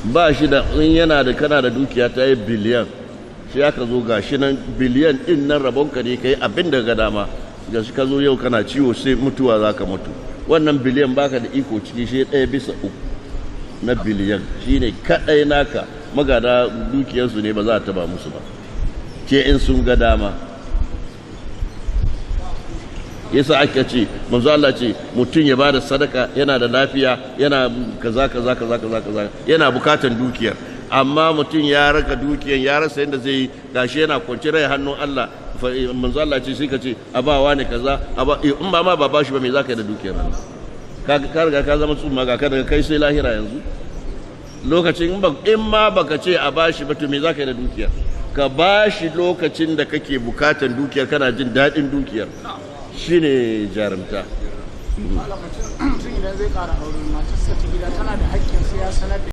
Ba shi da in yana da kana da dukiya ta yi biliyan, sai aka zo ga shi nan biliyan din nan rabonka ne, ka yi abin da ga dama. Ga shi ka zo yau kana ciwo, sai mutuwa za ka mutu. Wannan biliyan baka da iko ciki, shi 1/3 na biliyan shine kaɗai naka. Magada dukiyarsu ne, ba za a taba musu ba, ke in sun ga dama. Yasa aka ce, manzo Allah ce mutum ya bada sadaka yana da lafiya, yana kaza kaza kaza kaza kaza, yana bukatan dukiyar. Amma mutum ya raka dukiyar, ya rasa yadda zai yi, gashi yana kwanci rai hannun Allah. Manzo Allah ce sai ka ce abawa ne kaza, in ba ma ba bashi ba, me zaka yi da dukiyar nan? Ka riga ka zama tsumma, ga ka daga kai sai lahira. Yanzu lokacin in ma baka ce a bashi ba, to me zaka yi da dukiyar? Ka bashi lokacin da kake bukatan dukiyar, kana jin daɗin dukiyar, shine jarumta. Mutum idan zai ƙara aure, matarsa ta gida tana da haƙƙin sai